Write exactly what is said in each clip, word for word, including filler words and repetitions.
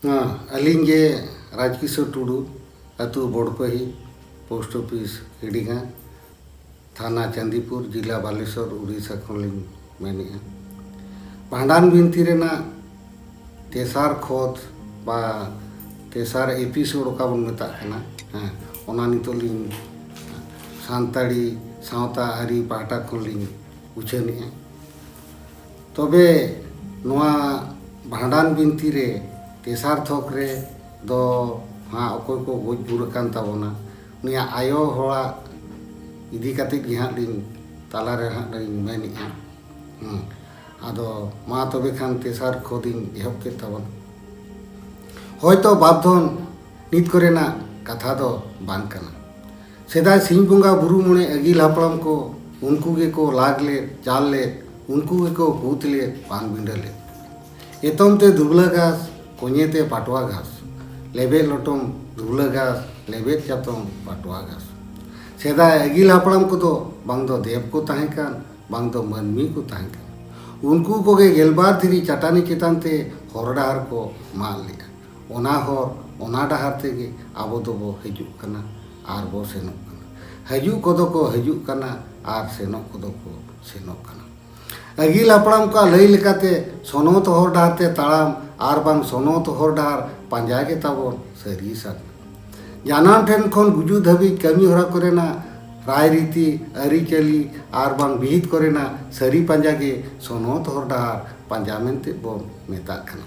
ᱦᱮᱸ, ᱟᱹᱞᱤᱧ ᱜᱮ ᱨᱟᱡᱽᱠᱤᱥᱳᱨ ᱴᱩᱰᱩ, ᱟᱹᱛᱩ ᱵᱚᱲᱯᱟᱹᱦᱤ, ᱯᱳᱥᱴ ᱚᱯᱷᱤᱥ ᱦᱤᱰᱤᱜᱟ, ᱛᱷᱟᱱᱟ ᱪᱟᱸᱫᱤᱯᱩᱨ, ᱡᱤᱞᱟ ᱵᱟᱞᱮᱥᱚᱨ, ᱩᱲᱤᱥᱥᱟ ᱠᱷᱚᱱ ᱞᱤᱧ ᱢᱮᱱᱮᱫᱼᱟ᱾ ᱵᱷᱟᱸᱰᱟᱱ ᱵᱤᱱᱛᱤ ᱨᱮᱱᱟᱜ ᱛᱮᱥᱟᱨ ᱠᱷᱚᱛ ᱵᱟ ᱛᱮᱥᱟᱨ ᱮᱯᱤᱥᱳᱰ ᱚᱠᱟ ᱵᱚᱱ ᱢᱮᱛᱟᱜ ᱠᱟᱱᱟ, ᱦᱮᱸ, ᱚᱱᱟ ᱱᱤᱛᱚᱜ ᱞᱤᱧ ᱥᱟᱱᱛᱟᱲᱤ ᱥᱟᱶᱛᱟ ᱟᱹᱨᱤ ᱯᱟᱦᱴᱟ ᱠᱷᱚᱱ ᱞᱤᱧ ᱩᱪᱷᱟᱹᱱᱮᱜᱼᱟ᱾ ᱛᱚᱵᱮ ᱱᱚᱣᱟ ᱵᱷᱟᱸᱰᱟᱱ ᱵᱤᱱᱛᱤ ᱨᱮ ᱛᱮᱥᱟᱨ ᱛᱷᱚᱠ ᱨᱮ ᱫᱚ ᱦᱟᱸᱜ ᱚᱠᱚᱭ ᱠᱚ ᱜᱚᱡ ᱜᱩᱨ ᱟᱠᱟᱱ ᱛᱟᱵᱚᱱᱟ, ᱩᱱᱤᱭᱟᱜ ᱟᱭᱳ ᱦᱚᱲᱟᱜ ᱤᱫᱤ ᱠᱟᱛᱮᱫ ᱜᱮ ᱦᱟᱸᱜ ᱞᱤᱧ ᱛᱟᱞᱟᱨᱮ ᱦᱟᱸᱜ ᱞᱤᱧ ᱢᱮᱱᱮᱜᱼᱟ᱾ ᱦᱮᱸ, ᱟᱫᱚ ᱢᱟ ᱛᱚᱵᱮ ᱠᱷᱟᱱ ᱛᱮᱥᱟᱨ ᱠᱷᱚᱫᱤᱧ ᱮᱦᱚᱵ ᱠᱮᱫ ᱛᱟᱵᱚᱱᱟ᱾ ᱦᱚᱭᱛᱚ ᱵᱟᱯ ᱫᱷᱚᱱ ᱱᱤᱛ ᱠᱚᱨᱮᱱᱟᱜ ᱠᱟᱛᱷᱟ ᱫᱚ ᱵᱟᱝ ᱠᱟᱱᱟ᱾ ᱥᱮᱫᱟᱭ ᱥᱤᱧ ᱵᱚᱸᱜᱟ ᱵᱩᱨᱩ ᱢᱚᱬᱮ ᱟᱹᱜᱤᱞ ᱦᱟᱯᱲᱟᱢ ᱠᱚ, ᱩᱱᱠᱩ ᱜᱮᱠᱚ ᱞᱟᱜᱽ ᱞᱮᱫ, ᱪᱟᱞ ᱞᱮᱫ, ᱩᱱᱠᱩ ᱜᱮᱠᱚ ᱦᱩᱛ ᱞᱮᱫ, ᱵᱟᱝ ᱵᱤᱸᱰᱟᱹ ᱞᱮᱫ᱾ ᱮᱛᱚᱢ ᱛᱮ ᱫᱩᱵᱽᱞᱟᱹ ᱜᱷᱟᱥ, ᱠᱚᱧᱮ ᱛᱮ ᱯᱟᱴᱣᱟ ᱜᱷᱟᱥ, ᱞᱮᱵᱮᱫ ᱞᱚᱴᱚᱢ ᱫᱩᱵᱽᱞᱟᱹ ᱜᱷᱟᱥ, ᱞᱮᱵᱮᱫ ᱪᱟᱛᱚᱢ ᱯᱟᱴᱣᱟ ᱜᱷᱟᱥ᱾ ᱥᱮᱫᱟᱭ ᱟᱹᱜᱤᱞ ᱦᱟᱯᱲᱟᱢ ᱠᱚᱫᱚ ᱵᱟᱝ ᱫᱚ ᱫᱮᱵ ᱠᱚ ᱛᱟᱦᱮᱸ ᱠᱟᱱ, ᱵᱟᱝ ᱫᱚ ᱢᱟᱹᱱᱢᱤ ᱠᱚ ᱛᱟᱦᱮᱸ ᱠᱟᱱᱟ᱾ ᱩᱱᱠᱩ ᱠᱚᱜᱮ ᱜᱮᱞᱵᱟᱨ ᱫᱷᱤᱨᱤ ᱪᱟᱹᱴᱟᱹᱱᱤ ᱪᱮᱛᱟᱱ ᱛᱮ ᱦᱚᱨ ᱰᱟᱦᱟᱨ ᱠᱚ ᱢᱟᱜ ᱞᱮᱫᱼᱟ᱾ ᱚᱱᱟ ᱦᱚᱨ, ᱚᱱᱟ ᱰᱟᱦᱟᱨ ᱛᱮᱜᱮ ᱟᱵᱚ ᱫᱚᱵᱚ ᱦᱤᱡᱩᱜ ᱠᱟᱱᱟ ᱟᱨ ᱵᱚ ᱥᱮᱱᱚᱜ ᱠᱟᱱᱟ᱾ ᱦᱤᱡᱩᱜ ᱠᱚᱫᱚ ᱠᱚ ᱦᱤᱡᱩᱜ ᱠᱟᱱᱟ ᱟᱨ ᱥᱮᱱᱚᱜ ᱠᱚᱫᱚ ᱠᱚ ᱥᱮᱱᱚᱜ ᱠᱟᱱᱟ᱾ ᱟᱹᱜᱤᱞ ᱦᱟᱯᱲᱟᱢ ᱠᱚᱣᱟᱜ ᱞᱟᱹᱭ ᱞᱮᱠᱟᱛᱮ ᱥᱚᱱᱚᱛ ᱦᱚᱨ ᱰᱟᱦᱟᱨ ᱛᱮ ᱛᱟᱲᱟᱢ ᱟᱨ ᱵᱟᱝ ᱥᱚᱱᱚᱛ ᱦᱚᱨ ᱰᱟᱦᱟᱨ ᱯᱟᱸᱡᱟ ᱜᱮ ᱛᱟᱵᱚᱱ ᱥᱟᱹᱨᱤ ᱥᱟᱨᱱᱟ᱾ ᱡᱟᱱᱟᱢ ᱴᱷᱮᱱ ᱠᱷᱚᱱ ᱜᱩᱡᱩᱜ ᱫᱷᱟᱹᱵᱤᱡ ᱠᱟᱹᱢᱤ ᱦᱚᱨᱟ ᱠᱚᱨᱮᱱᱟᱜ ᱨᱟᱭᱨᱤᱛᱤ, ᱟᱹᱨᱤᱪᱟᱹᱞᱤ ᱟᱨ ᱵᱟᱝ ᱵᱤᱦᱤᱛ ᱠᱚᱨᱮᱱᱟᱜ ᱥᱟᱹᱨᱤ ᱯᱟᱸᱡᱟ ᱜᱮ ᱥᱚᱱᱚᱛ ᱦᱚᱨ ᱰᱟᱦᱟᱨ ᱯᱟᱸᱡᱟ ᱢᱮᱱᱛᱮ ᱵᱚᱱ ᱢᱮᱛᱟᱜ ᱠᱟᱱᱟ᱾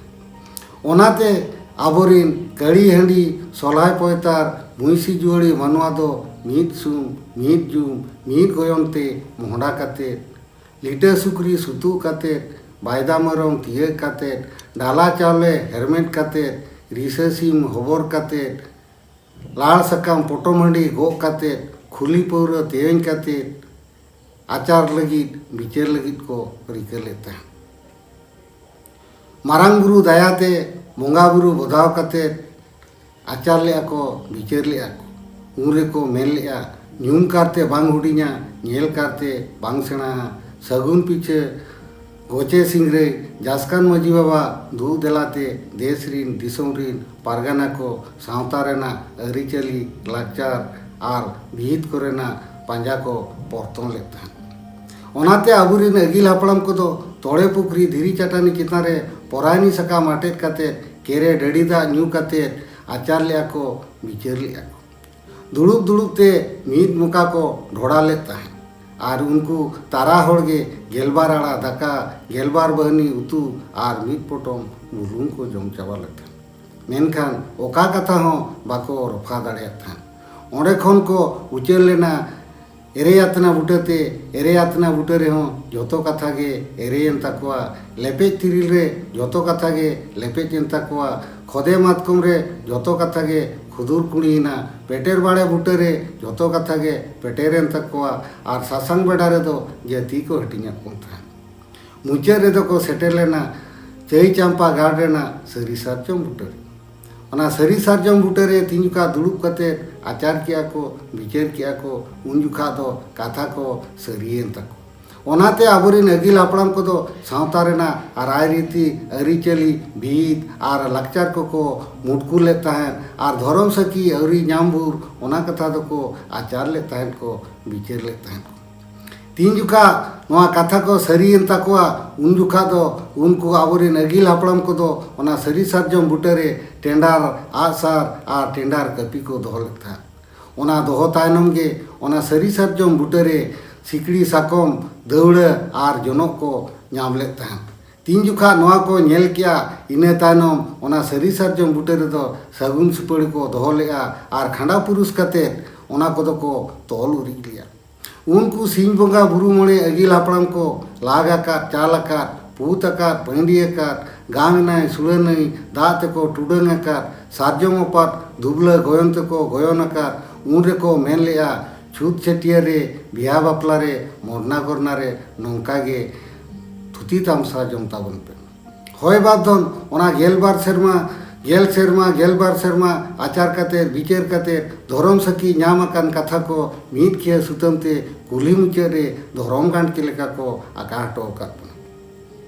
ᱚᱱᱟᱛᱮ ᱟᱵᱚᱨᱮᱱ ᱠᱟᱹᱲᱤ ᱦᱟᱺᱰᱤ, ᱥᱚᱞᱦᱟᱭ ᱯᱚᱭᱛᱟᱨ, ᱢᱩᱭᱥᱤ ᱡᱩᱣᱟᱹᱲᱤ ᱢᱟᱱᱣᱟ ᱫᱚ ᱢᱤᱫ ᱥᱩᱢ, ᱢᱤᱫ ᱡᱩᱢ, ᱢᱤᱫ ᱜᱚᱭᱚᱱ ᱛᱮ ᱢᱚᱦᱰᱟ ᱠᱟᱛᱮ, ᱞᱤᱴᱟᱹ ᱥᱩᱠᱨᱤ ᱥᱩᱛᱩᱜ ᱠᱟᱛᱮ, ᱵᱟᱭᱫᱟ ᱢᱮᱨᱚᱢ ᱛᱤᱭᱟᱹᱜ ᱠᱟᱛᱮ, ᱰᱟᱞᱟ ᱪᱟᱣᱞᱮ ᱦᱮᱨᱢᱮᱫ ᱠᱟᱛᱮ, ᱨᱤᱥᱟᱹ ᱥᱤᱢ ᱦᱚᱵᱚᱨ ᱠᱟᱛᱮ, ᱞᱟᱲ ᱥᱟᱠᱟᱢ ᱯᱚᱴᱚᱢ ᱦᱟᱺᱰᱤ ᱜᱚᱜ ᱠᱟᱛᱮ, ᱠᱷᱩᱞᱤ ᱯᱟᱹᱣᱨᱟᱹ ᱛᱮᱣᱮᱧ ᱠᱟᱛᱮ, ᱟᱪᱟᱨ ᱞᱟᱹᱜᱤᱫ, ᱵᱤᱪᱟᱹᱨ ᱞᱟᱹᱜᱤᱫ ᱠᱚ ᱨᱤᱠᱟᱹ ᱞᱮᱫ ᱛᱟᱦᱮᱸᱫ᱾ ᱢᱟᱨᱟᱝ ᱵᱩᱨᱩ ᱫᱟᱭᱟᱛᱮ ᱵᱚᱸᱜᱟ ᱵᱩᱨᱩ ᱵᱚᱫᱷᱟᱣ ᱠᱟᱛᱮ ᱟᱪᱟᱨ ᱞᱮᱫᱼᱟ ᱠᱚ, ᱵᱤᱪᱟᱹᱨ ᱞᱮᱫᱼᱟ ᱠᱚ᱾ ᱩᱱ ᱨᱮᱠᱚ ᱢᱮᱱ ᱞᱮᱫᱼᱟ, ᱧᱩᱢ ᱠᱟᱨᱛᱮ ᱵᱟᱝ ᱦᱩᱰᱤᱧᱟ, ᱧᱮᱞ ᱠᱟᱨᱛᱮ ᱵᱟᱝ ᱥᱮᱬᱟᱦᱟ᱾ ᱥᱟᱹᱜᱩᱱ ᱯᱤᱪᱷᱟᱹ ᱜᱚᱪᱮ ᱥᱤᱝᱨᱟᱹᱭ ᱡᱟᱥᱠᱟᱱ ᱢᱟᱹᱡᱷᱤ ᱵᱟᱵᱟ ᱫᱩᱜ ᱫᱮᱞᱟᱛᱮ ᱫᱮᱥ ᱨᱤᱱ ᱫᱤᱥᱚᱢ ᱨᱤᱱ ᱯᱟᱨᱜᱟᱱᱟ ᱠᱚ ᱥᱟᱶᱛᱟ ᱨᱮᱱᱟᱜ ᱟᱹᱨᱤᱪᱟᱹᱞᱤ, ᱞᱟᱠᱪᱟᱨ ᱟᱨ ᱵᱤᱦᱤᱛ ᱠᱚᱨᱮᱱᱟᱜ ᱯᱟᱸᱡᱟ ᱠᱚ ᱯᱚᱨᱛᱚᱱ ᱞᱮᱫ ᱛᱟᱦᱮᱸᱫ᱾ ᱚᱱᱟᱛᱮ ᱟᱵᱚᱨᱤᱱ ᱟᱹᱜᱤᱞ ᱦᱟᱯᱲᱟᱢ ᱠᱚᱫᱚ ᱛᱚᱲᱮ ᱯᱩᱠᱷᱨᱤ ᱫᱷᱤᱨᱤ ᱪᱟᱹᱴᱟᱹᱱᱤ ᱪᱮᱛᱟᱱ ᱨᱮ ᱯᱚᱨᱟᱭᱱᱤ ᱥᱟᱠᱟᱢ ᱟᱴᱮᱫ ᱠᱟᱛᱮ, ᱠᱮᱨᱮ ᱰᱟᱹᱰᱤ ᱫᱟᱜ ᱧᱩ ᱠᱟᱛᱮ ᱟᱪᱟᱨ ᱞᱮᱫᱼᱟ ᱠᱚ, ᱵᱤᱪᱟᱹᱨ ᱞᱮᱫᱼᱟ ᱠᱚ᱾ ᱫᱩᱲᱩᱵ ᱫᱩᱲᱩᱵ ᱛᱮ ᱢᱤᱫ ᱢᱚᱠᱟ ᱠᱚ ᱰᱷᱚᱲᱟ ᱞᱮᱫ ᱛᱟᱦᱮᱸᱫ᱾ ᱟᱨ ᱩᱱᱠᱩ ᱛᱟᱨᱟ ᱦᱚᱲ ᱜᱮ ᱜᱮᱞᱵᱟᱨ ᱟᱲᱟ ᱫᱟᱠᱟ, ᱜᱮᱞᱵᱟᱨ ᱵᱟᱹᱦᱱᱤ ᱩᱛᱩ ᱟᱨ ᱢᱤᱫ ᱯᱚᱴᱚᱢ ᱵᱩᱞᱩᱝ ᱠᱚ ᱡᱚᱢ ᱪᱟᱵᱟ ᱞᱮᱫ ᱛᱟᱦᱮᱸᱫ᱾ ᱢᱮᱱᱠᱷᱟᱱ ᱚᱠᱟ ᱠᱟᱛᱷᱟ ᱦᱚᱸ ᱵᱟᱠᱚ ᱨᱚᱯᱷᱟ ᱫᱟᱲᱮᱭᱟᱜ ᱛᱟᱦᱮᱸᱫ᱾ ᱚᱸᱰᱮ ᱠᱷᱚᱱ ᱠᱚ ᱩᱪᱟᱹᱲ ᱞᱮᱱᱟ ᱮᱨᱮ ᱟᱛᱱᱟ ᱵᱩᱴᱟᱹᱛᱮ᱾ ᱮᱨᱮ ᱟᱛᱱᱟ ᱵᱩᱴᱟᱹ ᱨᱮᱦᱚᱸ ᱡᱷᱚᱛᱚ ᱠᱟᱛᱷᱟ ᱜᱮ ᱮᱨᱮᱭᱮᱱ ᱛᱟᱠᱚᱣᱟ᱾ ᱞᱮᱯᱮᱡ ᱛᱤᱨᱤᱞ ᱨᱮ ᱡᱷᱚᱛᱚ ᱠᱟᱛᱷᱟ ᱜᱮ ᱞᱮᱯᱮᱡ ᱮᱱ ᱛᱟᱠᱚᱣᱟ᱾ ᱠᱷᱚᱫᱮ ᱢᱟᱛᱠᱚᱢ ᱨᱮ ᱡᱷᱚᱛᱚ ᱠᱟᱛᱷᱟ ᱜᱮ ᱠᱷᱩᱫᱩᱨ ᱠᱩᱲᱤᱭᱮᱱᱟ᱾ ᱯᱮᱴᱮᱨ ᱵᱟᱲᱮ ᱵᱩᱴᱟᱹ ᱨᱮ ᱡᱷᱚᱛᱚ ᱠᱟᱛᱷᱟ ᱜᱮ ᱯᱮᱴᱮᱨᱮᱱ ᱛᱟᱠᱚᱣᱟ᱾ ᱟᱨ ᱥᱟᱥᱟᱝ ᱵᱮᱰᱟ ᱨᱮᱫᱚ ᱡᱟᱹᱛᱤ ᱠᱚ ᱦᱟᱹᱴᱤᱧᱟᱫ ᱵᱚᱱ ᱛᱟᱦᱮᱸᱫ᱾ ᱢᱩᱪᱟᱹᱫ ᱨᱮᱫᱚ ᱠᱚ ᱥᱮᱴᱮᱨ ᱞᱮᱱᱟ ᱪᱟᱹᱭ ᱪᱟᱢᱯᱟ ᱜᱟᱲ ᱨᱮᱱᱟᱜ ᱥᱟᱹᱨᱤ ᱥᱟᱨᱡᱚᱢ ᱵᱩᱴᱟᱹ ᱨᱮ᱾ ᱚᱱᱟ ᱥᱟᱹᱨᱤ ᱥᱟᱨᱡᱚᱢ ᱵᱩᱴᱟᱹ ᱨᱮ ᱛᱤᱧ ᱡᱚᱠᱷᱟ ᱫᱩᱲᱩᱵ ᱠᱟᱛᱮ ᱟᱪᱟᱨ ᱠᱮᱜᱼᱟ ᱠᱚ, ᱵᱤᱪᱟᱹᱨ ᱠᱮᱜᱼᱟ ᱠᱚ, ᱩᱱ ᱡᱚᱠᱷᱟ ᱫᱚ ᱠᱟᱛᱷᱟ ᱠᱚ ᱥᱟᱹᱨᱤᱭᱮᱱ ᱛᱟᱠᱚ᱾ ᱚᱱᱟᱛᱮ ᱟᱵᱚᱨᱮᱱ ᱟᱹᱜᱤᱞ ᱦᱟᱯᱲᱟᱢ ᱠᱚᱫᱚ ᱥᱟᱶᱛᱟ ᱨᱮᱱᱟᱜ ᱨᱟᱭᱨᱤᱛᱤ, ᱟᱹᱨᱤᱪᱟᱹᱞᱤ, ᱵᱷᱤᱛ ᱟᱨ ᱞᱟᱠᱪᱟᱨ ᱠᱚᱠᱚ ᱢᱩᱴᱠᱩ ᱞᱮᱫ ᱛᱟᱦᱮᱸᱫ᱾ ᱟᱨ ᱫᱷᱚᱨᱚᱢ ᱥᱟᱹᱠᱷᱤ ᱟᱹᱣᱨᱤ ᱧᱟᱢ ᱵᱷᱳᱨ ᱚᱱᱟ ᱠᱟᱛᱷᱟ ᱫᱚᱠᱚ ᱟᱪᱟᱨ ᱞᱮᱫ ᱛᱟᱦᱮᱸᱫ ᱠᱚ, ᱵᱤᱪᱟᱹᱨ ᱞᱮᱫ ᱛᱟᱦᱮᱸᱫ ᱠᱚ᱾ ᱛᱤᱱ ᱡᱚᱠᱷᱟ ᱱᱚᱣᱟ ᱠᱟᱛᱷᱟ ᱠᱚ ᱥᱟᱹᱨᱤᱭᱮᱱ ᱛᱟᱠᱚᱣᱟ, ᱩᱱ ᱡᱚᱠᱷᱟ ᱫᱚ ᱩᱱᱠᱩ ᱟᱵᱚᱨᱮᱱ ᱟᱹᱜᱤᱞ ᱦᱟᱯᱲᱟᱢ ᱠᱚᱫᱚ ᱚᱱᱟ ᱥᱟᱹᱨᱤ ᱥᱟᱨᱡᱚᱢ ᱵᱩᱴᱟᱹ ᱨᱮ ᱴᱮᱸᱰᱟᱨ ᱟᱜᱼᱥᱟᱨ ᱟᱨ ᱴᱮᱸᱰᱟᱨ ᱠᱟᱹᱯᱤ ᱠᱚ ᱫᱚᱦᱚ ᱞᱮᱫ ᱛᱟᱦᱮᱸᱫ᱾ ᱚᱱᱟ ᱫᱚᱦᱚ ᱛᱟᱭᱱᱚᱢ ᱜᱮ ᱚᱱᱟ ᱥᱟᱹᱨᱤ ᱥᱟᱨᱡᱚᱢ ᱵᱩᱴᱟᱹ ᱨᱮ ᱥᱤᱠᱲᱤ, ᱥᱟᱠᱚᱢ, ᱫᱟᱹᱣᱲᱟᱹ ᱟᱨ ᱡᱚᱱᱚᱜ ᱠᱚ ᱧᱟᱢ ᱞᱮᱫ ᱛᱟᱦᱮᱸᱫ᱾ ᱛᱤᱱ ᱡᱚᱠᱷᱟ ᱱᱚᱣᱟ ᱠᱚ ᱧᱮᱞ ᱠᱮᱜᱼᱟ, ᱤᱱᱟᱹ ᱛᱟᱭᱱᱚᱢ ᱚᱱᱟ ᱥᱟᱹᱨᱤ ᱥᱟᱨᱡᱚᱢ ᱵᱩᱴᱟᱹ ᱨᱮᱫᱚ ᱥᱟᱹᱜᱩᱱ ᱥᱩᱯᱟᱹᱲᱤ ᱠᱚ ᱫᱚᱦᱚ ᱞᱮᱜᱼᱟ ᱟᱨ ᱠᱷᱟᱸᱰᱟ ᱯᱩᱨᱩᱥ ᱠᱟᱛᱮᱫ ᱚᱱᱟ ᱠᱚᱫᱚ ᱠᱚ ᱛᱚᱞ ᱩᱨᱤᱡ ᱞᱮᱜᱼᱟ᱾ ᱩᱱᱠᱩ ᱥᱤᱧ ᱵᱚᱸᱜᱟ ᱵᱩᱨᱩ ᱢᱚᱬᱮ ᱟᱹᱜᱤᱞ ᱦᱟᱯᱲᱟᱢ ᱠᱚ ᱞᱟᱜ ᱟᱠᱟᱫ, ᱪᱟᱞ ᱟᱠᱟᱫ, ᱯᱩᱛ ᱟᱠᱟᱫ, ᱯᱟᱹᱭᱰᱤ ᱟᱠᱟᱫ, ᱜᱟᱝ ᱱᱟᱹᱭ ᱥᱩᱲᱟᱹ ᱱᱟᱹᱭ ᱫᱟᱜ ᱛᱮᱠᱚ ᱴᱩᱰᱟᱹᱝ ᱟᱠᱟᱫ, ᱥᱟᱨᱡᱚᱢ ᱚᱯᱟᱛ ᱫᱩᱵᱽᱞᱟᱹ ᱜᱚᱭᱚᱱ ᱛᱮᱠᱚ ᱜᱚᱭᱚᱱ ᱟᱠᱟᱫ, ᱩᱱ ᱨᱮᱠᱚ ᱢᱮᱱ ᱞᱮᱜᱼᱟ, ᱪᱷᱩᱛ ᱪᱷᱟᱹᱴᱭᱟᱹᱨ ᱨᱮ, ᱵᱤᱦᱟ ᱵᱟᱯᱞᱟ ᱨᱮ, ᱢᱚᱨᱱᱟ ᱜᱚᱨᱱᱟ ᱨᱮ ᱱᱚᱝᱠᱟ ᱜᱮ ᱛᱷᱩᱛᱤ ᱛᱟᱢᱥᱟ ᱡᱚᱝ ᱛᱟᱵᱚᱱ ᱯᱮ᱾ ᱦᱚᱭ ᱵᱟᱨ ᱫᱷᱚᱱ ᱚᱱᱟ ᱜᱮᱞᱵᱟᱨ ᱥᱮᱨᱢᱟ, ᱜᱮᱞ ᱥᱮᱨᱢᱟ, ᱜᱮᱞᱵᱟᱨ ᱥᱮᱨᱢᱟ ᱟᱪᱟᱨ ᱠᱟᱛᱮ, ᱵᱤᱪᱟᱹᱨ ᱠᱟᱛᱮ, ᱫᱷᱚᱨᱚᱢ ᱥᱟᱹᱠᱷᱤ ᱧᱟᱢ ᱟᱠᱟᱱ ᱠᱟᱛᱷᱟ ᱠᱚ ᱢᱤᱫ ᱠᱷᱤᱭᱟᱹ ᱥᱩᱛᱟᱹᱢ ᱛᱮ ᱠᱩᱞᱦᱤ ᱢᱩᱪᱟᱹᱫ ᱨᱮ ᱫᱷᱚᱨᱚᱢ ᱜᱟᱱᱴᱤ ᱞᱮᱠᱟ ᱠᱚ ᱟᱠᱟ ᱦᱚᱴᱚ ᱟᱠᱟᱫ ᱵᱚᱱᱟ᱾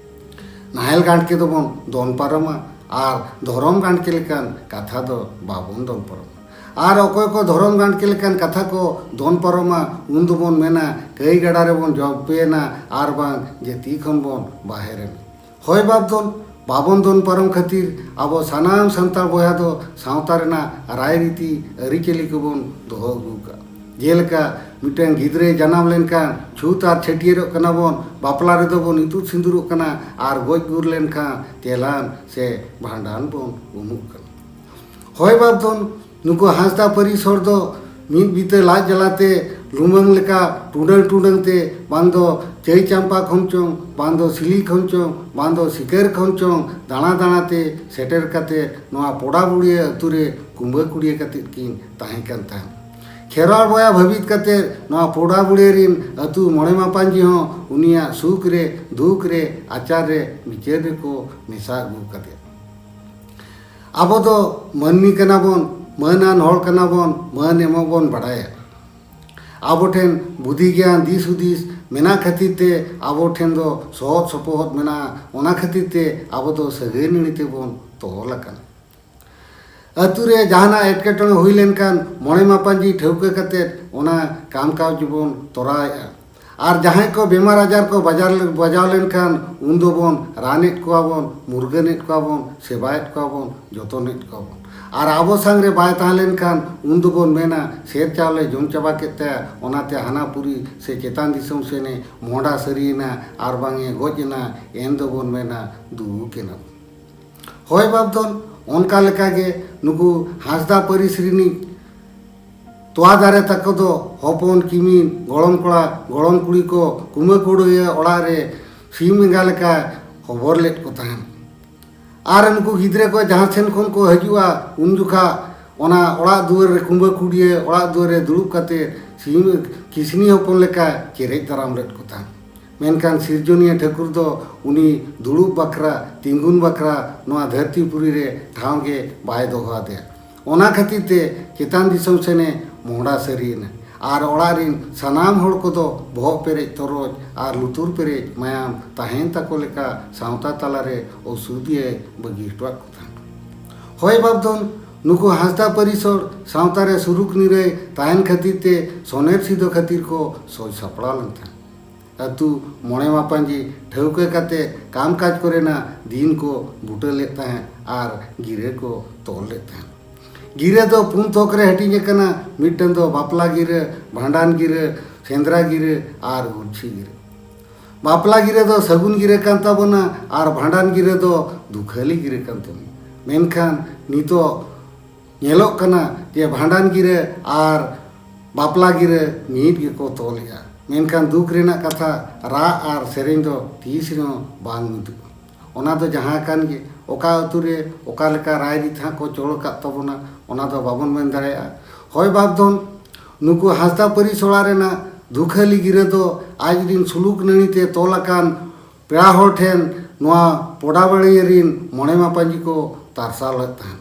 ᱱᱟᱦᱮᱞ ᱜᱟᱱᱴᱠᱮ ᱫᱚᱵᱚᱱ ᱫᱚᱱ ᱯᱟᱨᱚᱢᱟ ᱟᱨ ᱫᱷᱚᱨᱚᱢ ᱜᱟᱱᱴᱠᱮ ᱞᱮᱠᱟᱱ ᱠᱟᱛᱷᱟ ᱫᱚ ᱵᱟᱵᱚᱱ ᱫᱚᱱ ᱯᱟᱨᱚᱢᱟ᱾ ᱟᱨ ᱚᱠᱚᱭ ᱠᱚ ᱫᱷᱚᱨᱚᱢ ᱜᱟᱱᱴᱠᱮ ᱞᱮᱠᱟᱱ ᱠᱟᱛᱷᱟ ᱠᱚ ᱫᱚᱱ ᱯᱟᱨᱚᱢᱟ, ᱩᱱ ᱫᱚᱵᱚᱱ ᱢᱮᱱᱟ ᱠᱟᱹᱭ ᱜᱟᱰᱟ ᱨᱮᱵᱚᱱ ᱡᱚᱵᱮᱭᱮᱱᱟ ᱟᱨ ᱵᱟᱝ ᱡᱟᱹᱛᱤ ᱠᱷᱚᱱ ᱵᱚᱱ ᱵᱟᱦᱮᱨ ᱮᱱᱟ᱾ ᱦᱚᱭ ᱵᱟᱯ ᱫᱚᱱ ᱵᱟᱵᱚᱱ ᱫᱚᱱ ᱯᱟᱨᱚᱢ ᱠᱷᱟᱹᱛᱤᱨ ᱟᱵᱚ ᱥᱟᱱᱟᱢ ᱥᱟᱱᱛᱟᱲ ᱵᱚᱭᱦᱟ ᱫᱚ ᱥᱟᱶᱛᱟ ᱨᱮᱱᱟᱜ ᱨᱟᱭᱨᱤᱛᱤ ᱟᱹᱨᱤᱪᱟᱹᱞᱤ ᱠᱚᱵᱚᱱ ᱫᱚᱦᱚ ᱟᱹᱜᱩ ᱟᱠᱟᱫᱼᱟ᱾ ᱡᱮᱞᱮᱠᱟ ᱢᱤᱫᱴᱟᱝ ᱜᱤᱫᱽᱨᱟᱹᱭ ᱡᱟᱱᱟᱢ ᱞᱮᱱᱠᱷᱟᱱ ᱪᱷᱩᱛ ᱟᱨ ᱪᱷᱟᱹᱴᱭᱟᱹᱨᱚᱜ ᱠᱟᱱᱟ ᱵᱚᱱ, ᱵᱟᱯᱞᱟ ᱨᱮᱫᱚ ᱵᱚᱱ ᱤᱛᱩᱫ ᱥᱤᱸᱫᱩᱨᱚᱜ ᱠᱟᱱᱟ ᱟᱨ ᱜᱚᱡ ᱜᱩᱨ ᱞᱮᱱᱠᱷᱟᱱ ᱛᱮᱞᱟᱱ ᱥᱮ ᱵᱷᱟᱸᱰᱟᱱ ᱵᱚᱱ ᱩᱢᱩᱜ ᱠᱟᱱᱟ᱾ ᱦᱚᱭ ᱵᱟᱯ ᱫᱚᱱ ᱱᱩᱠᱩ ᱦᱟᱸᱥᱫᱟ ᱯᱟᱹᱨᱤᱥ ᱦᱚᱲ ᱫᱚ ᱢᱤᱫ ᱵᱤᱛᱟᱹ ᱞᱟᱡ ᱡᱟᱞᱟᱛᱮ ᱞᱩᱢᱟᱹᱝ ᱞᱮᱠᱟ ᱴᱩᱰᱟᱹᱝ ᱴᱩᱰᱟᱹᱝ ᱛᱮ ᱵᱟᱝ ᱫᱚ ᱪᱟᱹᱭ ᱪᱟᱢᱯᱟ ᱠᱷᱚᱱ ᱪᱚᱝ, ᱵᱟᱝ ᱫᱚ ᱥᱤᱞᱤ ᱠᱷᱚᱱ ᱪᱚᱝ, ᱵᱟᱝ ᱫᱚ ᱥᱤᱠᱟᱹᱨ ᱠᱷᱚᱱ ᱪᱚᱝ ᱫᱟᱬᱟ ᱫᱟᱬᱟ ᱛᱮ ᱥᱮᱴᱮᱨ ᱠᱟᱛᱮ ᱱᱚᱣᱟ ᱯᱚᱰᱟᱵᱩᱲᱤᱭᱟᱹ ᱟᱹᱛᱩ ᱨᱮ ᱠᱩᱢᱵᱟᱹ ᱠᱩᱲᱤᱭᱟᱹ ᱠᱟᱛᱮ ᱠᱤᱱ ᱛᱟᱦᱮᱸ ᱠᱟᱱ ᱛᱟᱦᱮᱸᱫ᱾ ᱠᱷᱮᱨᱣᱟᱲ ᱵᱚᱭᱟ ᱵᱷᱟᱹᱵᱤᱛ ᱠᱟᱛᱮ ᱱᱚᱣᱟ ᱯᱚᱰᱟᱵᱩᱲᱤᱭᱟᱹ ᱨᱤᱱ ᱟᱹᱛᱩ ᱢᱚᱬᱮ ᱢᱟᱯᱟᱧᱡᱤ ᱦᱚᱸ ᱩᱱᱤᱭᱟᱜ ᱥᱩᱠ ᱨᱮ, ᱫᱩᱠ ᱨᱮ, ᱟᱪᱟᱨ ᱨᱮ ᱵᱤᱪᱟᱹᱨ ᱨᱮᱠᱚ ᱢᱮᱥᱟ ᱟᱹᱜᱩ ᱠᱟᱫᱮᱭᱟ᱾ ᱟᱵᱚ ᱫᱚ ᱢᱟᱹᱱᱢᱤ ᱠᱟᱱᱟ ᱵᱚᱱ, ᱢᱟᱹᱱᱟᱱ ᱦᱚᱲ ᱠᱟᱱᱟ ᱵᱚᱱ, ᱢᱟᱹᱱ ᱮᱢᱚᱜ ᱵᱚᱱ ᱵᱟᱰᱟᱭᱟ᱾ ᱟᱵᱚ ᱴᱷᱮᱱ ᱵᱩᱫᱷᱤ ᱜᱮᱭᱟᱱ ᱫᱤᱥ ᱦᱩᱫᱤᱥ ᱢᱮᱱᱟᱜ ᱠᱷᱟᱹᱛᱤᱨ ᱛᱮ ᱟᱵᱚ ᱴᱷᱮᱱ ᱫᱚ ᱥᱚᱦᱚᱫ ᱥᱚᱯᱚᱦᱚᱫ ᱢᱮᱱᱟᱜᱼᱟ᱾ ᱚᱱᱟ ᱠᱷᱟᱹᱛᱤᱨ ᱛᱮ ᱟᱵᱚ ᱫᱚ ᱥᱟᱹᱜᱟᱹᱭ ᱱᱟᱹᱲᱤ ᱛᱮᱵᱚᱱ ᱛᱚᱞ ᱟᱠᱟᱱᱟ᱾ ᱟᱹᱛᱩ ᱨᱮ ᱡᱟᱦᱟᱱᱟᱜ ᱮᱴᱠᱮᱴᱚᱬᱮ ᱦᱩᱭ ᱞᱮᱱᱠᱷᱟᱱ ᱢᱚᱬᱮ ᱢᱟᱯᱟᱧᱡᱤ ᱴᱷᱟᱹᱣᱠᱟᱹ ᱠᱟᱛᱮᱫ ᱚᱱᱟ ᱠᱟᱢ ᱠᱟᱡᱽ ᱵᱚᱱ ᱛᱚᱨᱟᱣᱮᱫᱼᱟ᱾ ᱟᱨ ᱡᱟᱦᱟᱸᱭ ᱠᱚ ᱵᱮᱢᱟᱨ ᱟᱡᱟᱨ ᱠᱚ ᱵᱟᱡᱟᱨ ᱞᱮ-, ᱵᱟᱡᱟᱣ ᱞᱮᱱᱠᱷᱟᱱ ᱩᱱ ᱫᱚᱵᱚᱱ ᱨᱟᱱᱮᱫ ᱠᱚᱣᱟ ᱵᱚᱱ, ᱢᱩᱨᱜᱟᱹᱱᱮᱫ ᱠᱚᱣᱟ ᱵᱚᱱ, ᱥᱮᱵᱟᱭᱮᱫ ᱠᱚᱣᱟ ᱵᱚᱱ, ᱡᱚᱛᱚᱱᱮᱫ ᱠᱚᱣᱟ ᱵᱚᱱ᱾ ᱟᱨ ᱟᱵᱚ ᱥᱟᱝ ᱨᱮ ᱵᱟᱭ ᱛᱟᱦᱮᱸ ᱞᱮᱱᱠᱷᱟᱱ ᱩᱱ ᱫᱚᱵᱚᱱ ᱢᱮᱱᱟ ᱥᱮᱨ ᱪᱟᱣᱞᱮ ᱡᱚᱢ ᱪᱟᱵᱟ ᱠᱮᱫ ᱛᱟᱭᱟ, ᱚᱱᱟᱛᱮ ᱦᱟᱱᱟ ᱯᱩᱨᱤ ᱥᱮ ᱪᱮᱛᱟᱱ ᱫᱤᱥᱚᱢ ᱥᱮᱱᱮ ᱢᱚᱦᱰᱟ ᱥᱟᱹᱨᱤᱭᱮᱱᱟ ᱟᱨ ᱵᱟᱝ ᱮ ᱜᱚᱡ ᱮᱱᱟ, ᱮᱱ ᱫᱚᱵᱚᱱ ᱢᱮᱱᱟ ᱫᱩᱠ ᱮᱱᱟ᱾ ᱦᱚᱭ ᱵᱟᱯ ᱫᱚᱱ ᱚᱱᱠᱟ ᱞᱮᱠᱟᱜᱮ ᱱᱩᱠᱩ ᱦᱟᱸᱥᱫᱟ ᱯᱟᱹᱨᱤᱥ ᱨᱤᱱᱤᱡ ᱛᱚᱣᱟ ᱫᱟᱨᱮ ᱛᱟᱠᱚ ᱫᱚ ᱦᱚᱯᱚᱱ ᱠᱤᱢᱤᱱ, ᱜᱚᱲᱚᱢ ᱠᱚᱲᱟ, ᱜᱚᱲᱚᱢ ᱠᱩᱲᱤ ᱠᱚ ᱠᱩᱢᱟᱹ ᱠᱩᱲᱟᱹᱭᱟᱹ ᱚᱲᱟᱜ ᱨᱮ ᱥᱤᱢ ᱮᱸᱜᱟ ᱞᱮᱠᱟ ᱦᱚᱵᱚᱨ ᱞᱮᱫ ᱠᱚ ᱛᱟᱦᱮᱸᱫ᱾ ᱟᱨ ᱱᱩᱠᱩ ᱜᱤᱫᱽᱨᱟᱹ ᱠᱚ ᱡᱟᱦᱟᱸ ᱥᱮᱱ ᱠᱷᱚᱱ ᱠᱚ ᱦᱤᱡᱩᱜᱼᱟ, ᱩᱱ ᱡᱚᱠᱷᱟ ᱚᱱᱟ ᱚᱲᱟᱜ ᱫᱩᱣᱟᱹᱨ ᱨᱮ, ᱠᱩᱢᱵᱟᱹ ᱠᱩᱲᱤᱭᱟᱹ ᱚᱲᱟᱜ ᱫᱩᱣᱟᱹᱨ ᱨᱮ ᱫᱩᱲᱩᱵ ᱠᱟᱛᱮ ᱥᱤᱢ ᱠᱤᱥᱱᱤ ᱦᱚᱯᱚᱱ ᱞᱮᱠᱟ ᱪᱮᱨᱮᱡ ᱫᱟᱨᱟᱢ ᱞᱮᱫ ᱠᱚ ᱛᱟᱦᱮᱸᱫ᱾ ᱢᱮᱱᱠᱷᱟᱱ ᱥᱤᱨᱡᱚᱱᱤᱭᱟᱹ ᱴᱷᱟᱹᱠᱩᱨ ᱫᱚ ᱩᱱᱤ ᱫᱩᱲᱩᱵ ᱵᱟᱠᱷᱨᱟ, ᱛᱤᱸᱜᱩᱱ ᱵᱟᱠᱷᱨᱟ ᱱᱚᱣᱟ ᱫᱷᱟᱹᱨᱛᱤ ᱯᱩᱨᱤ ᱨᱮ ᱴᱷᱟᱶ ᱜᱮ ᱵᱟᱭ ᱫᱚᱦᱚ ᱟᱫᱮᱭᱟ᱾ ᱚᱱᱟ ᱠᱷᱟᱹᱛᱤᱨ ᱛᱮ ᱪᱮᱛᱟᱱ ᱫᱤᱥᱚᱢ ᱥᱮᱱᱮ ᱢᱚᱦᱰᱟ ᱥᱟᱹᱨᱤᱭᱮᱱᱟ᱾ ᱟᱨ ᱚᱲᱟᱜ ᱨᱤᱱ ᱥᱟᱱᱟᱢ ᱦᱚᱲ ᱠᱚᱫᱚ ᱵᱚᱦᱚᱜ ᱯᱮᱨᱮᱡ ᱛᱚᱨᱚᱡ ᱟᱨ ᱞᱩᱛᱩᱨ ᱯᱮᱨᱮᱡ ᱢᱟᱭᱟᱢ ᱛᱟᱦᱮᱸᱱ ᱛᱟᱠᱚ ᱞᱮᱠᱟ ᱥᱟᱶᱛᱟ ᱛᱟᱞᱟᱨᱮ ᱚᱥᱩᱫᱷᱤᱭᱟᱹᱭ ᱵᱟᱹᱜᱤ ᱦᱚᱴᱚᱣᱟᱫ ᱠᱚ ᱛᱟᱦᱮᱸᱫ᱾ ᱦᱳᱭ ᱵᱟᱯᱫᱷᱚᱱ, ᱱᱩᱠᱩ ᱦᱟᱸᱥᱫᱟ ᱯᱟᱹᱨᱤᱥ ᱦᱚᱲ ᱥᱟᱶᱛᱟ ᱨᱮ ᱥᱩᱨᱩᱠ ᱱᱤᱨᱟᱹᱭ ᱛᱟᱦᱮᱸᱱ ᱠᱷᱟᱹᱛᱤᱨ ᱛᱮ ᱥᱚᱱᱮᱨ ᱥᱤᱫᱚ ᱠᱷᱟᱹᱛᱤᱨ ᱠᱚ ᱥᱚᱡᱽ ᱥᱟᱯᱲᱟᱣ ᱞᱮᱱ ᱛᱟᱦᱮᱸᱫ᱾ ᱟᱹᱛᱩ ᱢᱚᱬᱮ ᱢᱟᱯᱟᱧᱡᱤ ᱴᱷᱟᱹᱣᱠᱟᱹ ᱠᱟᱛᱮ ᱠᱟᱢ ᱠᱟᱡᱽ ᱠᱚᱨᱮᱱᱟᱜ ᱫᱤᱱ ᱠᱚ ᱵᱩᱴᱟᱹ ᱞᱮᱫ ᱛᱟᱦᱮᱸᱫ ᱟᱨ ᱜᱤᱨᱟᱹ ᱠᱚ ᱛᱚᱞ ᱞᱮᱫ ᱛᱟᱦᱮᱸᱫ᱾ ᱜᱤᱨᱟᱹ ᱫᱚ ᱯᱩᱱ ᱛᱷᱚᱠ ᱨᱮ ᱦᱟᱹᱴᱤᱧ ᱟᱠᱟᱱᱟ᱾ ᱢᱤᱫᱴᱟᱝ ᱫᱚ ᱵᱟᱯᱞᱟ ᱜᱤᱨᱟᱹ, ᱵᱷᱟᱸᱰᱟᱱ ᱜᱤᱨᱟᱹ, ᱥᱮᱸᱫᱽᱨᱟ ᱜᱤᱨᱟᱹ ᱟᱨ ᱜᱩᱨᱪᱷᱤ ᱜᱤᱨᱟᱹ᱾ ᱵᱟᱯᱞᱟ ᱜᱤᱨᱟᱹ ᱫᱚ ᱥᱟᱹᱜᱩᱱ ᱜᱤᱨᱟᱹ ᱠᱟᱱ ᱛᱟᱵᱚᱱᱟ ᱟᱨ ᱵᱷᱟᱸᱰᱟᱱ ᱜᱤᱨᱟᱹ ᱫᱚ ᱫᱩᱠᱷᱟᱹᱞᱤ ᱜᱤᱨᱟᱹ ᱠᱟᱱ ᱛᱟᱵᱚᱱᱟ᱾ ᱢᱮᱱᱠᱷᱟᱱ ᱱᱤᱛᱚᱜ ᱧᱮᱞᱚᱜ ᱠᱟᱱᱟ ᱡᱮ ᱵᱷᱟᱸᱰᱟᱱ ᱜᱤᱨᱟᱹ ᱟᱨ ᱵᱟᱯᱞᱟ ᱜᱤᱨᱟᱹ ᱢᱤᱫ ᱜᱮᱠᱚ ᱛᱚᱞᱮᱜᱼᱟ᱾ ᱢᱮᱱᱠᱷᱟᱱ ᱫᱩᱠ ᱨᱮᱱᱟᱜ ᱠᱟᱛᱷᱟ, ᱨᱟᱜ ᱟᱨ ᱥᱮᱨᱮᱧ ᱫᱚ ᱛᱤᱥ ᱨᱮᱦᱚᱸ ᱵᱟᱝ ᱢᱤᱫᱚᱜᱼᱟ᱾ ᱚᱱᱟ ᱫᱚ ᱡᱟᱦᱟᱸ ᱠᱟᱱ ᱜᱮ, ᱚᱠᱟ ᱟᱹᱛᱩ ᱨᱮ ᱚᱠᱟ ᱞᱮᱠᱟ ᱨᱟᱭᱨᱤᱛ ᱦᱟᱸᱜ ᱠᱚ ᱪᱚᱞ ᱟᱠᱟᱫ ᱛᱟᱵᱚᱱᱟ, ᱚᱱᱟ ᱫᱚ ᱵᱟᱵᱚᱱ ᱢᱮᱱ ᱫᱟᱲᱮᱭᱟᱜᱼᱟ᱾ ᱦᱳᱭ ᱵᱟᱯᱫᱷᱚᱱ, ᱱᱩᱠᱩ ᱦᱟᱸᱥᱫᱟ ᱯᱟᱹᱨᱤᱥ ᱚᱲᱟᱜ ᱨᱮᱱᱟᱜ ᱫᱩᱠᱷᱟᱹᱞᱤ ᱜᱤᱨᱟᱹ ᱫᱚ ᱟᱡ ᱨᱤᱱ ᱥᱩᱞᱩᱠ ᱱᱟᱹᱲᱤ ᱛᱮ ᱛᱚᱞ ᱟᱠᱟᱱ ᱯᱮᱲᱟ ᱦᱚᱲ ᱴᱷᱮᱱ ᱱᱚᱣᱟ ᱯᱚᱰᱟᱵᱟᱲᱤᱭᱟᱹ ᱨᱤᱱ ᱢᱚᱬᱮ ᱢᱟᱯᱟᱧᱡᱤ ᱠᱚ ᱛᱟᱨᱥᱟᱣ ᱞᱮᱫ ᱛᱟᱦᱮᱸᱫ᱾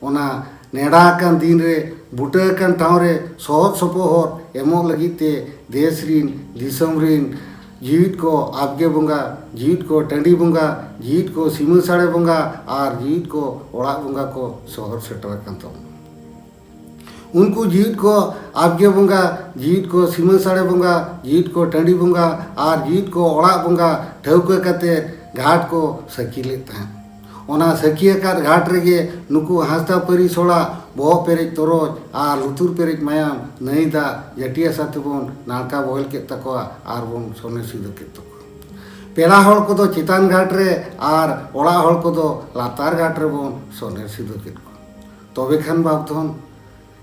ᱚᱱᱟ ᱱᱮᱰᱟ ᱟᱠᱟᱱ ᱫᱤᱱ ᱨᱮ ᱵᱩᱴᱟᱹ ᱟᱠᱟᱱ ᱴᱷᱟᱶ ᱨᱮ ᱥᱚᱦᱚᱫ ᱥᱚᱯᱚᱦᱚᱫ ᱮᱢᱚᱜ ᱞᱟᱹᱜᱤᱫ ᱛᱮ ᱫᱮᱥ ᱨᱤᱱ, ᱫᱤᱥᱚᱢ ᱨᱤᱱ ᱡᱤᱣᱤᱫ ᱠᱚ ᱟᱵᱜᱮ ᱵᱚᱸᱜᱟ, ᱡᱤᱣᱤᱫ ᱠᱚ ᱴᱟᱺᱰᱤ ᱵᱚᱸᱜᱟ, ᱡᱤᱣᱤᱫ ᱠᱚ ᱥᱤᱢᱟᱹ ᱥᱟᱲᱮ ᱵᱚᱸᱜᱟ ᱟᱨ ᱡᱤᱣᱤᱫ ᱠᱚ ᱚᱲᱟᱜ ᱵᱚᱸᱜᱟ ᱠᱚ ᱥᱚᱦᱚᱨ ᱥᱮᱴᱮᱨ ᱟᱠᱟᱱ ᱛᱟᱵᱚᱱᱟ᱾ ᱩᱱᱠᱩ ᱡᱤᱣᱤᱫ ᱠᱚ ᱟᱵᱜᱮ ᱵᱚᱸᱜᱟ, ᱡᱤᱣᱤᱫ ᱠᱚ ᱥᱤᱢᱟᱹ ᱥᱟᱲᱮ ᱵᱚᱸᱜᱟ, ᱡᱤᱣᱤᱫ ᱠᱚ ᱴᱟᱺᱰᱤ ᱵᱚᱸᱜᱟ ᱟᱨ ᱡᱤᱣᱤᱫ ᱠᱚ ᱚᱲᱟᱜ ᱵᱚᱸᱜᱟ ᱴᱷᱟᱹᱣᱠᱟᱹ ᱠᱟᱛᱮ ᱜᱷᱟᱴ ᱠᱚ ᱥᱟᱹᱠᱷᱤ ᱞᱮᱫ ᱛᱟᱦᱮᱸᱫ᱾ ᱚᱱᱟ ᱥᱟᱹᱠᱷᱤ ᱟᱠᱟᱫ ᱜᱷᱟᱴ ᱨᱮᱜᱮ ᱱᱩᱠᱩ ᱦᱟᱸᱥᱫᱟ ᱯᱟᱹᱨᱤᱥ ᱦᱚᱲᱟᱜ ᱵᱚᱦᱚᱜ ᱯᱮᱨᱮᱡ ᱛᱚᱨᱚᱡ ᱟᱨ ᱞᱩᱛᱩᱨ ᱯᱮᱨᱮᱡ ᱢᱟᱭᱟᱢ ᱱᱟᱹᱭ ᱫᱟᱜ ᱡᱟᱹᱴᱤᱭᱟ ᱥᱟᱛᱮ ᱵᱚᱱ ᱱᱟᱲᱠᱟ ᱵᱚᱦᱮᱞ ᱠᱮᱫ ᱛᱟᱠᱚᱣᱟ ᱟᱨ ᱵᱚᱱ ᱥᱚᱱᱮᱨ ᱥᱤᱫᱟᱹ ᱠᱮᱫ ᱛᱟᱠᱚᱣᱟ᱾ ᱯᱮᱲᱟ ᱦᱚᱲ ᱠᱚᱫᱚ ᱪᱮᱛᱟᱱ ᱜᱷᱟᱴ ᱨᱮ ᱟᱨ ᱚᱲᱟᱜ ᱦᱚᱲ ᱠᱚᱫᱚ ᱞᱟᱛᱟᱨ ᱜᱷᱟᱴ ᱨᱮᱵᱚᱱ ᱥᱚᱱᱮᱨ ᱥᱤᱫᱟᱹ ᱠᱮᱫ ᱠᱚᱣᱟ᱾ ᱛᱚᱵᱮ ᱠᱷᱟᱱ ᱵᱟᱯᱫᱷᱚᱱ,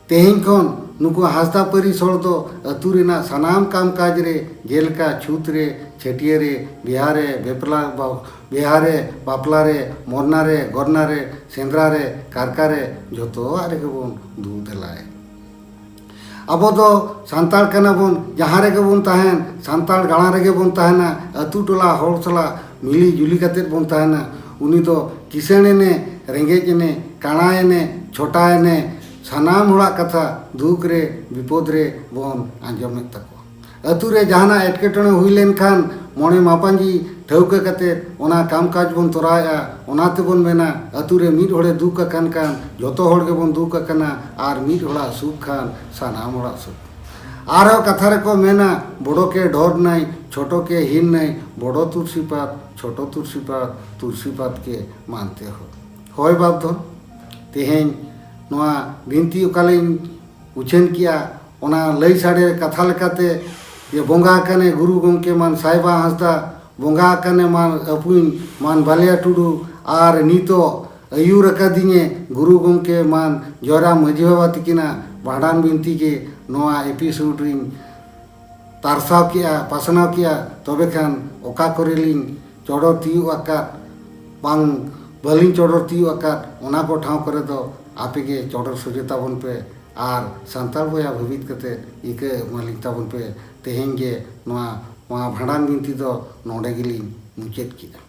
ᱛᱮᱦᱮᱧ ᱠᱷᱚᱱ ᱱᱩᱠᱩ ᱦᱟᱸᱥᱫᱟ ᱯᱟᱹᱨᱤᱥ ᱦᱚᱲ ᱫᱚ ᱟᱹᱛᱩ ᱨᱮᱱᱟᱜ ᱥᱟᱱᱟᱢ ᱠᱟᱢ ᱠᱟᱡᱽ ᱨᱮ, ᱡᱮᱞᱮᱠᱟ ᱪᱷᱩᱛ ᱨᱮ, ᱪᱷᱟᱹᱴᱭᱟᱹ ᱨᱮ, ᱵᱤᱦᱟ ᱨᱮ, ᱵᱮᱯᱞᱟ, ᱵᱟ-, ᱵᱤᱦᱟ ᱨᱮ, ᱵᱟᱯᱞᱟ ᱨᱮ, ᱢᱚᱨᱱᱟ ᱨᱮ, ᱜᱚᱨᱱᱟ ᱨᱮ, ᱥᱮᱸᱫᱽᱨᱟ ᱨᱮ, ᱠᱟᱨᱠᱟ ᱨᱮ, ᱡᱚᱛᱚᱣᱟᱜ ᱨᱮᱜᱮ ᱵᱚᱱ ᱫᱩ ᱫᱮᱞᱟᱭᱟ᱾ ᱟᱵᱚ ᱫᱚ ᱥᱟᱱᱛᱟᱲ ᱠᱟᱱᱟ ᱵᱚᱱ, ᱡᱟᱦᱟᱸ ᱨᱮᱜᱮ ᱵᱚᱱ ᱛᱟᱦᱮᱱ, ᱥᱟᱱᱛᱟᱲ ᱜᱟᱲᱟ ᱨᱮᱜᱮ ᱵᱚᱱ ᱛᱟᱦᱮᱱᱟ, ᱟᱹᱛᱩ ᱴᱚᱞᱟ ᱦᱚᱲ ᱥᱟᱞᱟᱜ ᱢᱤᱞᱤ ᱡᱩᱞᱤ ᱠᱟᱛᱮᱫ ᱵᱚᱱ ᱛᱟᱦᱮᱱᱟ᱾ ᱩᱱᱤ ᱫᱚ ᱠᱤᱥᱟᱹᱬ ᱮᱱᱮ, ᱨᱮᱸᱜᱮᱡ ᱮᱱᱮ, ᱠᱟᱬᱟ ᱮᱱᱮ, ᱪᱷᱚᱴᱟ ᱮᱱᱮ, ᱥᱟᱱᱟᱢ ᱦᱚᱲᱟᱜ ᱠᱟᱛᱷᱟ ᱫᱩᱠ ᱨᱮ ᱵᱤᱯᱚᱫ ᱨᱮ ᱵᱚᱱ ᱟᱸᱡᱚᱢᱮᱫ ᱛᱟᱠᱚᱣᱟ᱾ ᱟᱹᱛᱩ ᱨᱮ ᱡᱟᱦᱟᱱᱟᱜ ᱮᱴᱠᱮᱴᱚᱬᱮ ᱦᱩᱭ ᱞᱮᱱᱠᱷᱟᱱ ᱢᱚᱬᱮ ᱢᱟᱯᱟᱧᱡᱤ ᱴᱷᱟᱹᱣᱠᱟᱹ ᱠᱟᱛᱮ ᱚᱱᱟ ᱠᱟᱢ ᱠᱟᱡᱽ ᱵᱚᱱ ᱛᱚᱨᱟᱣᱮᱫᱼᱟ᱾ ᱚᱱᱟ ᱛᱮᱵᱚᱱ ᱢᱮᱱᱟ, ᱟᱹᱛᱩ ᱨᱮ ᱢᱤᱫ ᱦᱚᱲᱮ ᱫᱩᱠ ᱟᱠᱟᱱ ᱠᱷᱟᱱ ᱡᱚᱛᱚ ᱦᱚᱲ ᱜᱮᱵᱚᱱ ᱫᱩᱠ ᱟᱠᱟᱱᱟ, ᱟᱨ ᱢᱤᱫ ᱦᱚᱲᱟᱜ ᱥᱩᱠ ᱠᱷᱟᱱ ᱥᱟᱱᱟᱢ ᱦᱚᱲᱟᱜ ᱥᱩᱠ᱾ ᱟᱨᱦᱚᱸ ᱠᱟᱛᱷᱟ ᱨᱮᱠᱚ ᱢᱮᱱᱟ, ᱵᱚᱲᱚ ᱠᱮ ᱰᱷᱚᱨ ᱱᱟᱭ, ᱪᱷᱳᱴᱳ ᱠᱮ ᱦᱤᱱ ᱱᱟᱭ, ᱵᱚᱲᱚ ᱛᱩᱨᱥᱤᱯᱟᱛ, ᱪᱷᱳᱴᱳ ᱛᱩᱨᱥᱤᱯᱟᱛ, ᱛᱩᱨᱥᱤᱯᱟᱛ ᱠᱮ ᱢᱟᱱᱛᱮ ᱦᱚ᱾ ᱦᱳᱭ ᱵᱟᱯᱫᱷᱚᱱ, ᱛᱮᱦᱮᱧ ᱱᱚᱣᱟ ᱵᱤᱱᱛᱤ ᱚᱠᱟᱞᱤᱧ ᱩᱪᱷᱟᱹᱱ ᱠᱮᱜᱼᱟ, ᱚᱱᱟ ᱞᱟᱹᱭ ᱥᱟᱰᱮ ᱠᱟᱛᱷᱟ ᱞᱮᱠᱟᱛᱮ ᱡᱮ ᱵᱚᱸᱜᱟ ᱟᱠᱟᱱᱮ ᱜᱩᱨᱩ ᱜᱚᱢᱠᱮ ᱢᱟᱱ ᱥᱟᱭᱵᱟ ᱦᱟᱸᱥᱫᱟ, ᱵᱚᱸᱜᱟ ᱟᱠᱟᱱᱮ ᱢᱟᱱ ᱟᱹᱯᱩᱧ ᱢᱟᱱ ᱵᱟᱞᱮᱭᱟ ᱴᱩᱰᱩ, ᱟᱨ ᱱᱤᱛᱚᱜ ᱟᱹᱭᱩᱨ ᱟᱠᱟᱫᱤᱧᱮ ᱜᱩᱨᱩ ᱜᱚᱢᱠᱮ ᱢᱟᱱ ᱡᱚᱭᱨᱟᱢ ᱢᱟᱹᱡᱷᱤ ᱵᱟᱵᱟ ᱛᱤᱠᱤᱱᱟᱜ ᱵᱷᱟᱸᱰᱟᱱ ᱵᱤᱱᱛᱤ ᱜᱮ ᱱᱚᱣᱟ ᱮᱯᱤᱥᱳᱰ ᱨᱤᱧ ᱛᱟᱨᱥᱟᱣ ᱠᱮᱜᱼᱟ, ᱯᱟᱥᱱᱟᱣ ᱠᱮᱜᱼᱟ, ᱛᱚᱵᱮ ᱠᱷᱟᱱ ᱚᱠᱟ ᱠᱚᱨᱮ ᱞᱤᱧ ᱪᱚᱰᱚᱨ ᱛᱤᱭᱳᱜ ᱟᱠᱟᱫ, ᱵᱟᱝ ᱵᱟᱹᱞᱤᱧ ᱪᱚᱰᱚᱨ ᱛᱤᱭᱳᱜ ᱟᱠᱟᱫ, ᱚᱱᱟ ᱠᱚ ᱴᱷᱟᱶ ᱠᱚᱨᱮ ᱫᱚ ᱟᱯᱮ ᱜᱮ ᱪᱚᱰᱚᱨ ᱥᱚᱡᱷᱮ ᱛᱟᱵᱚᱱ ᱯᱮ ᱟᱨ ᱥᱟᱱᱛᱟᱲ ᱵᱚᱭᱦᱟ ᱵᱷᱟᱹᱵᱤᱛ ᱠᱟᱛᱮ ᱤᱠᱟᱹ ᱮᱢᱟᱞᱤᱧ ᱛᱟᱵᱚᱱ ᱯᱮ᱾ ᱛᱮᱦᱮᱧ ᱜᱮ ᱱᱚᱣᱟ, ᱱᱚᱣᱟ ᱵᱷᱟᱸᱰᱟᱱ ᱵᱤᱱᱛᱤ ᱫᱚ ᱱᱚᱰᱮ ᱜᱮᱞᱤᱧ ᱢᱩᱪᱟᱹᱫ ᱠᱮᱜᱼᱟ᱾